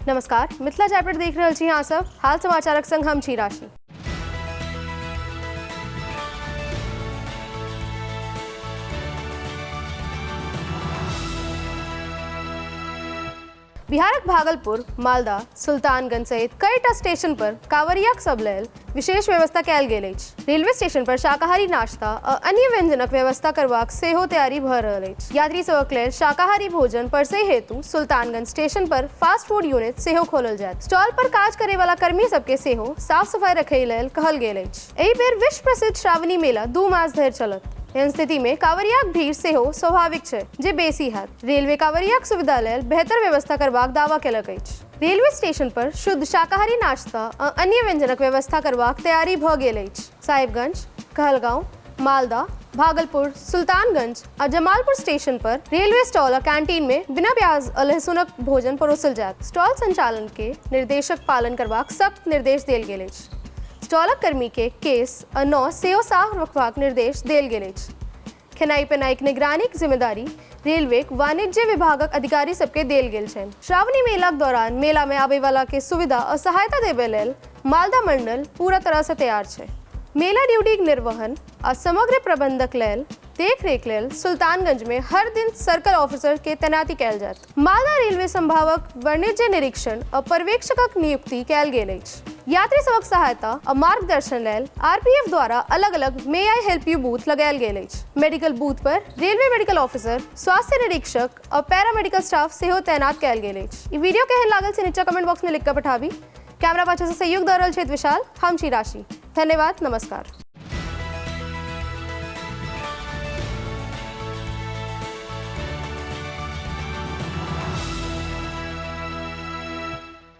नमस्कार, मिथिला चैप्टर देख रहल छी अहाँ सब। हाल समाचारक संग हम छी राशि। बिहारक भागलपुर, मालदा, सुल्तानगंज सहित कईटा स्टेशन पर कांवरियाक सब लेल विशेष व्यवस्था कयल गेल अछि। रेलवे स्टेशन पर शाकाहारी नाश्ता आ अन्य व्यंजनक व्यवस्था करबाक सेहो तैयारी भऽ रहल अछि। यात्री सभक लेल शाकाहारी भोजन परसै हेतु सुल्तानगंज स्टेशन पर फास्ट फूड यूनिट सेहो खोलल जायत। स्टॉल पर काज करय वाला कर्मी सबके सेहो साफ सफाई रखै लेल कहल गेल अछि। एहि बेर विश्व प्रसिद्ध श्रावणी मेला 2 मास धरि चलत। एहन स्थिति में कांवरियाक भीड़ सेहो स्वाभाविक छै जे बेसी हैत। रेलवे कांवरियाक सुविधा लेल बेहतर व्यवस्था करबाक दावा केलक अछि। रेलवे स्टेशन पर शुद्ध शाकाहारी नाश्ता आ अन्य व्यंजनक व्यवस्था करबाक तैयारी भऽ गेल अछि। साहिबगंज, कहलगांव, मालदा, भागलपुर, सुल्तानगंज आ जमालपुर स्टेशन पर रेलवे स्टॉल आ कैंटीन में बिना प्याज आ लहसुनक भोजन परोसल जायत। स्टॉल संचालन के निर्देशक पालन करबाक सख्त निर्देश देल गेल अछि। स्टॉलक कर्मी के केस आ नौ सेहो साफ रखबाक निर्देश देल गेल अछि। खेनाइ पिनाइक निगरानीक जिम्मेदारी रेलवेक वाणिज्य विभागक अधिकारी सबके देल गेल छनि। श्रावणी मेलाक दौरान मेला में आबय वाला के सुविधा आ सहायता देबय लेल मालदा मंडल पूरा तरह से तैयार छै। मेला ड्यूटीक निर्वहन आ समग्र प्रबंधक लेल देखरेख लेल सुल्तानगंज में हर दिन सर्कल ऑफिसर के तैनाती कयल जायत। मालदा रेलवे संभागक वाणिज्य निरीक्षण आ पर्यवेक्षकक नियुक्ति कयल गेल अछि। यात्री सभक सहायता आ मार्गदर्शन लेल आरपीएफ द्वारा अलग-अलग मे I help you booth लगायल गेल अछि। मेडिकल बूथ पर रेलवे मेडिकल ऑफिसर, स्वास्थ्य निरीक्षक आ पैरामेडिकल स्टाफ सेहो तैनात कयल गेल अछि। ई वीडियो केहन लागल से नीचा कमेंट बॉक्स में लिख कऽ पठाबी। कैमरा पाछा से सहयोग दऽ रहल छथि विशाल, हम छी राशि। धन्यवाद, नमस्कार।